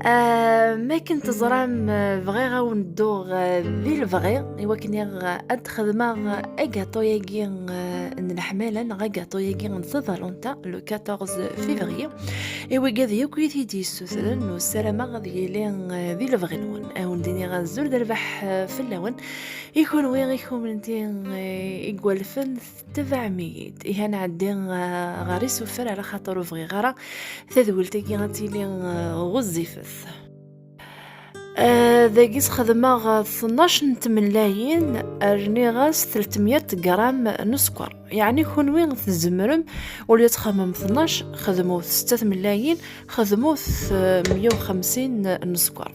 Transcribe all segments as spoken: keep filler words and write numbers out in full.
Ah, ma akken teẓram, ah, bɣiɣ ad wen-dduɣ, ah, di lebɣi, i wakken iɣ, ah, ad xedmeɣ, ah, agaṭu-yagi, ah, n leḥmala neɣ agaṭu-yagi n Tvalenta, le quatorze février. I wigad yakk i t-id-yessutren, u ssarameɣ ad yili, ah, di lebɣi-nwen. Ad wen-d-iniɣ azul d rrbeḥ, ah, fell-awen. I kunwi, i kunemti, ah, i iwalfen, tettabaɛem-iyi-d. Ihi ad nɛeddi, ah, ɣer isufar, ala xaṭer ur bɣiɣ ara tadwilt-agi ad tili, ah, ɣezzifet. Ah, dagi sxedmeɣ tnac n tmellayin, rniɣ-as tletmya gram n sskeṛ. Yeɛni kunwi tzemrem, ula txemmem tnac, xedmut setta tmellayin, xedmut, ah, meyya u xemsin n sskeṛ.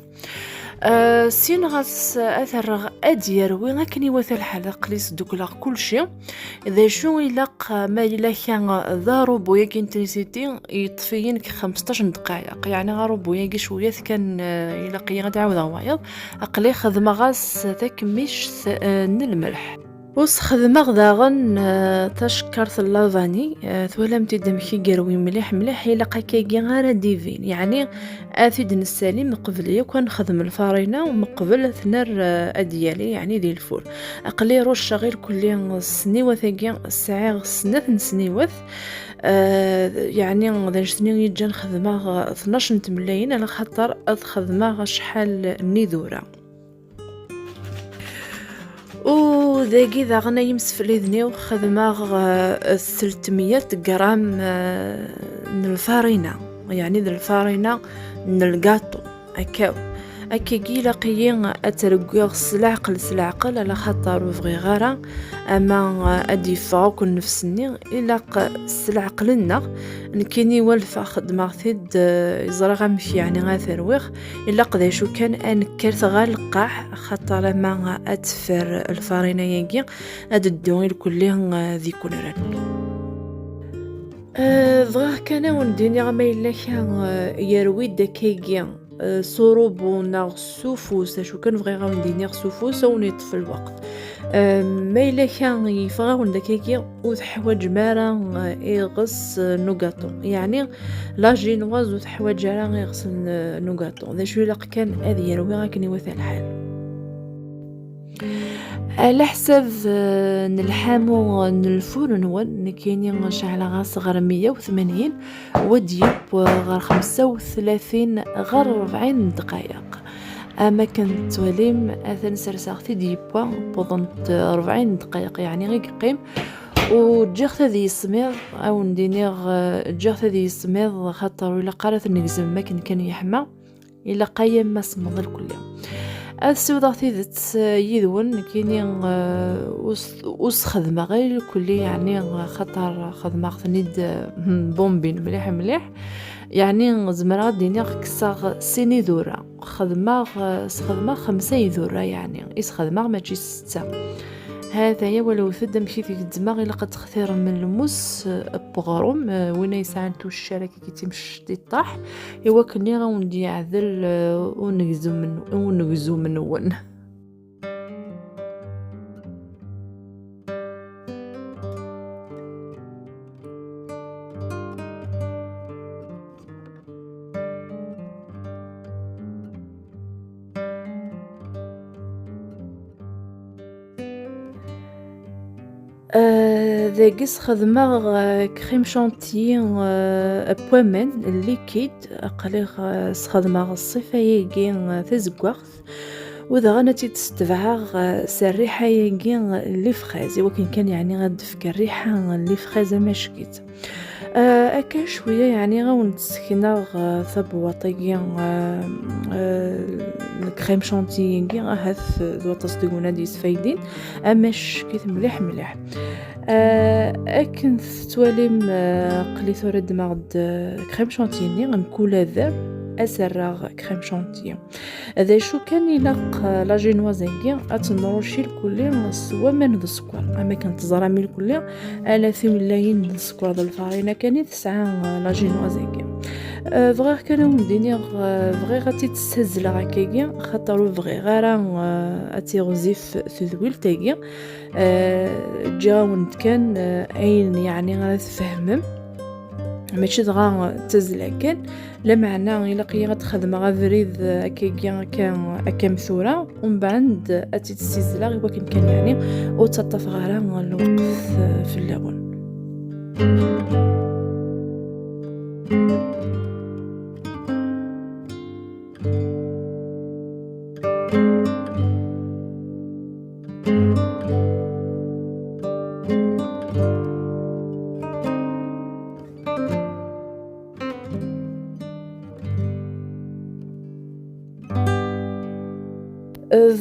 Ah, sin ɣas ad t-rreɣ ad yerwi akken iwata lḥal, aql-i sdukleɣ kulci. D acu ilaq, ah, ma yella kan d arubu-yagi n trisiti, yeṭṭef-iyi nekk xemseṭṭac n ddqayeq, yeɛni arubu-yagi cwiya kan, ah, ilaq-iyi ad ɛawdeɣ wayeḍ. Aql-i xedmeɣ-as takemmict, ah, n lmelḥ. U sxedmeɣ daɣen, ah, tacekkart n lavani, ah, twalam-t-id amek i yerwi mliḥ mliḥ, ilaq akkagi ara d-ibin, yeɛni ad t-id-nessali meqbel yakk ad nexdem lfarina, meqbel ad t-nerr, ah, ad d-yali, yeɛni di lfur. Aql-i rucceɣ irkelli s sniwat-agi, sɛiɣ snat n sniwat, ah, yeɛni d anect-nni i yi-ǧǧan xedmeɣ, ah, tnac n tmellayin, ala xaṭer ad xedmeɣ acḥal n idura. U dagi daɣen ay imsefliden-iw xedmeɣ, eh, tletmya gram, eh, n lfarina, yeɛni d lfarina n lgaṭu, akka. Akkagi ilaq-iyi ad t-rewwiɣ s leɛqel, s leɛqel, ala xaṭer ur bɣiɣ ara ama, eh, ad d-yeffeɣ akk nnefs-nni, ilaq s leɛqel-nneɣ. Nekkini walfeɣ, xedmeɣ-t-id, eh, ẓriɣ amek yeɛni ad t-rwiɣ. Ilaq d acu kan ad nekkert ɣer lqaɛ, axaṭer ama ad teffer lfarina-agi, ad ddu irkelli, eh, d ikunran. Eh, bɣiɣ kan ad wen-d-iniɣ ma yella kra, eh, yerwi-d akkagi, eh, s urubu neɣ s ufus, acu kan bɣiɣ ad wen-d-iniɣ s ufus, ad wen-yeṭṭef lweqt. Eh, ma yella kra yeffeɣ-awen-d akkagi, ur teḥwaǧem ara, eh, iɣes, eh, n ugaṭu. Yeɛni, la génoise ur teḥwaǧ ara iɣes n, eh, n ugaṭu. D acu ilaq kan ad yerwi akken iwata lḥal. Ɛla ḥsab, eh, n lḥamu n lfur-nwen, nekkini ceɛleɣ-as ɣer meyya u tmanyin, wa d-yeww ɣer xemsa u tlatin ɣer rebɛin n ddqayeq. Am akken tettwalim, atan serseɣ-t-id yewwa, wwḍent rebɛin n ddqayeq, yeɛni i yeqqim. U ǧǧiɣ-t ad yismiḍ, ad wen-d-iniɣ, eh, ǧǧiɣ-t ad yismiḍ, xaṭer ur ilaq ara ad t-negzem akken kan yeḥma. Ilaq-iyi ma semmeḍ lkulli. Ad siwḍeɣ tidet, eh, yid-wen, nekkini, eh, ur s-, ur s-xedmeɣ i lkulli, yeɛni, eh, xaṭer xedmeɣ-ten-id, eh, bombin mliḥ mliḥ. Yeɛni, zemreɣ ad d-iniɣ kkseɣ sin idura. Xedmeɣ, eh, sxedmeɣ xemsa idura, yeɛni, i sxedmeɣ mačči setta. Ha-t-aya, walewt-d amek i t-gezzmeɣ, ilaq ad textirem lmus, eh, n weɣrum, eh, win ay yesɛan tuccar akka i timecṭiṭaḥ, i wakken ad awen-d-yeɛdel, eh, unegzum-, unegzum-nwen. Eh, dagi sxedmeɣ, eh, crème chantilly, eh, n waman, liquide, aql-i, eh, sxedmeɣ ṣṣifa-agi, eh, tazeggaɣt, u daɣen ad tt-id-sdebɛeɣ, eh, s rriḥa-agi, eh, n les fraises, i wakken kan, yeɛni, ad d-tefk rriḥa n les fraises amackit. Ah, akka cwiya, yeɛni, ad wen-d-ssekneɣ, ah, tabewwaṭ-agi, ah, ah, n crème chantilly-agi, ahat, ah, d waṭas deg-wen ad yesfayden, amackit mliḥ mliḥ. Ah, akken tettwalim, ah, aql-i tura ddmeɣ-d, ah, crème chantilly-nni, mkul ader, ad s-rreɣ crème chantilly. D acu kan, ilaq, eh, la génoise-agi ad tenruci lkulli s waman d sskeṛ. Am akken teẓram lkulli, ala timellayin n sskeṛ d lfarina kan i tesɛa, eh, la génoise-agi. Eh, bɣiɣ kan ad wen-d-iniɣ, eh, bɣiɣ ad tt-id-ssazzleɣ akkagi, xaṭer ur bɣiɣ ara, eh, ad tiɣzif tedwilt-agi. Eh, ǧǧiɣ-awen-d kan, eh, ayen yeɛni ara tfehmem. Mačči dɣa d tazzla kan, lameɛna ilaq-iyi ad xedmeɣ abrid akkagi akka, akka am tura, umbeɛd ad tt-id-ssizzleɣ i wakken kan, yeɛni, ur ttaṭṭafeɣ ara lweqt fell-awen.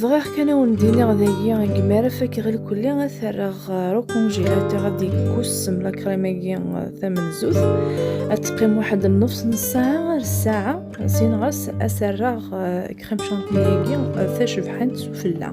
Bɣiɣ kan ad wen-d-iniɣ dagi, deg mi ara fakeɣ lkulli, ad t-rreɣ ɣer ukunjilatur, ad d-yekkus m la crème-agi tamenzut, ad teqqim waḥed nnefs n ssaɛa ar ssaɛa, sin ɣas ad s-rreɣ crème chantilly-agi tacebḥant sufella.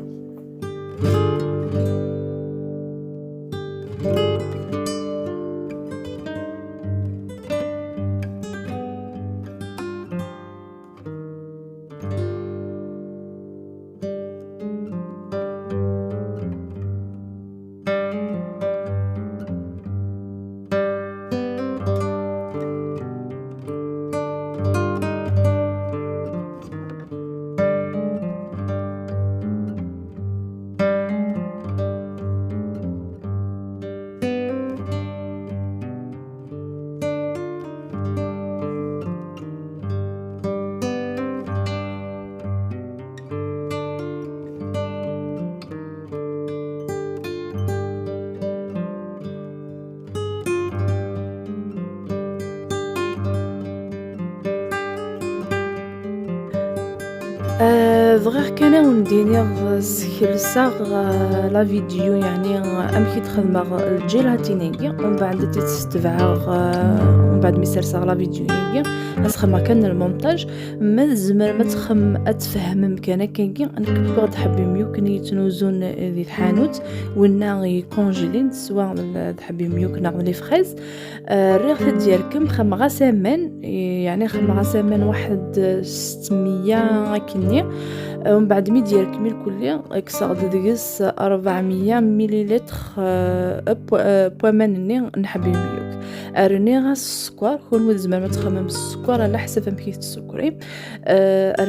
Bɣiɣ kan ad wen-d-iniɣ skelseɣ la vidéo, yeɛni amek i d-xedmeɣ lǧelatin-agi, umbeɛd ad tt-id-ssetbeɛeɣ, umbeɛd mi serseɣ la vidéo-agi, ad s-xedmeɣ kan lmontaj. Ma tzemrem ad txem-, ad tfehmem kan akkagi, nekk wwiɣ-d ḥebb imyuken i yettnuzun di tḥanut, winna ikunjilin, swa d ḥebb imyuken neɣ d les fraises. Rriɣ-t ad d-yerkem, xemmeɣ-as aman, yeɛni xemmeɣ-as aman waḥed setmeyya akkenni. Umbeɛd mi d-yerkem ilkulli, kkseɣ-d deg-s rebɛemya mililitr n waman-nni n ḥebb imyuk. Rniɣ-as sskeṛ, kunwi tzemrem ad txemmem s sskeṛ ɛla ḥsab amek i tettessukrim.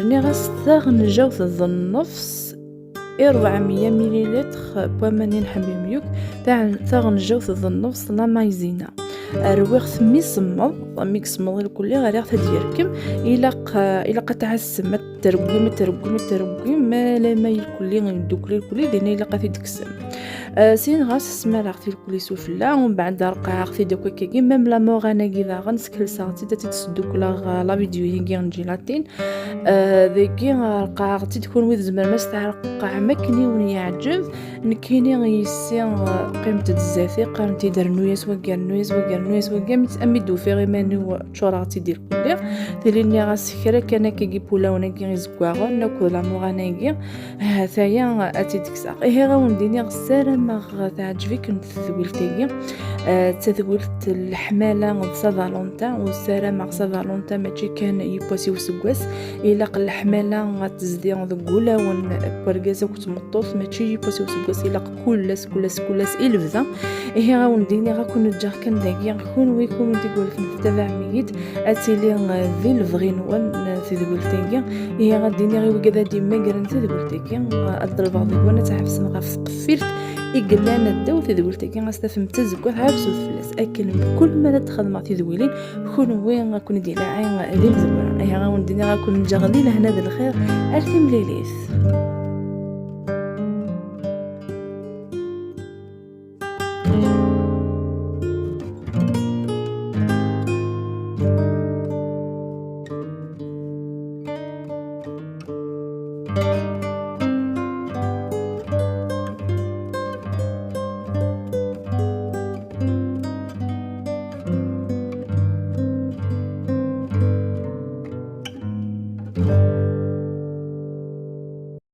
Rniɣ-as taɣenjawt d nnefs i rebɛemya mililitr n waman n ḥebb imyuk, taɣenjawt d nnefs la maïzena. Rwiɣ-t mi semmeḍ, mi isemmeḍ ilkulli, rriɣ-t ad yerkem. Ilaq, ilaq ad tɛassem, ad treggwim, ad treggwim, ad treggwim, ma lama ilkulli yeddukel ilkulli, dinna ilaq ad t-id-teksem. Sin ɣas smaleɣ-t ilkulli sufella, umbeɛd reqqɛeɣ-t-id akk akkagi, même la morane-agi daɣen skelseɣ-tt-id, ad tt-id-sdukleɣ la vidéo-agi n lǧelatin. Dagi reqqɛeɣ-tt-id, kunwi tzemrem ad s-tɛerqem akken i wen-yeɛǧeb. Nekkini yessi qqimet-d zdat-i, qqarent-id rnu-yas wagi, rnu-yas wagi, rnu-yas wagi, am, am i d-ufiɣ iman-iw ččureɣ-tt-id ilkulli. Tili nniɣ-as kra kan akkagi n wulawen-agi izeggaɣen akked la morane-agi, ha-t-aya ad tt-id-kkseɣ. Ihi ad wen-d-iniɣ, ssarameɣ teɛǧeb-iken tedwilt-agi. D tadwilt n leḥmala d Savalunta, u ssarameɣ Savalunta mačči kan yiwwas i useggas, ilaq leḥmala ad tezdi deg wulawen n wergaz akked tmeṭṭut, mačči yiwwas i useggas, ilaq kul ass, kul ass, kul ass i lebda. Ihi ad wen-d-iniɣ, ad ken-ǧǧeɣ kan dagi, kunwi, kunwi d-igelfen tettabaɛem-iyi-d, ad tili di lebɣi-nwen tedwilt-agi. Ihi ad d-iniɣ i wigad ad d-immagren tedwilt-agi, ad ḍelbeɣ deg-wen ad tɛefsem ɣef tqeffilt i yellan ddaw tedwilt-agi, ad s-tafem d tazeggaɣt, ɛefset fell-as. Akken mkul mi ara d-xedmeɣ tidwilin, kunwi ad ken-id-ilaɛi d imezwura. Ihi ad wen-d-iniɣ, ad ken-ǧǧeɣ di lehna d lxir, ar timlilit.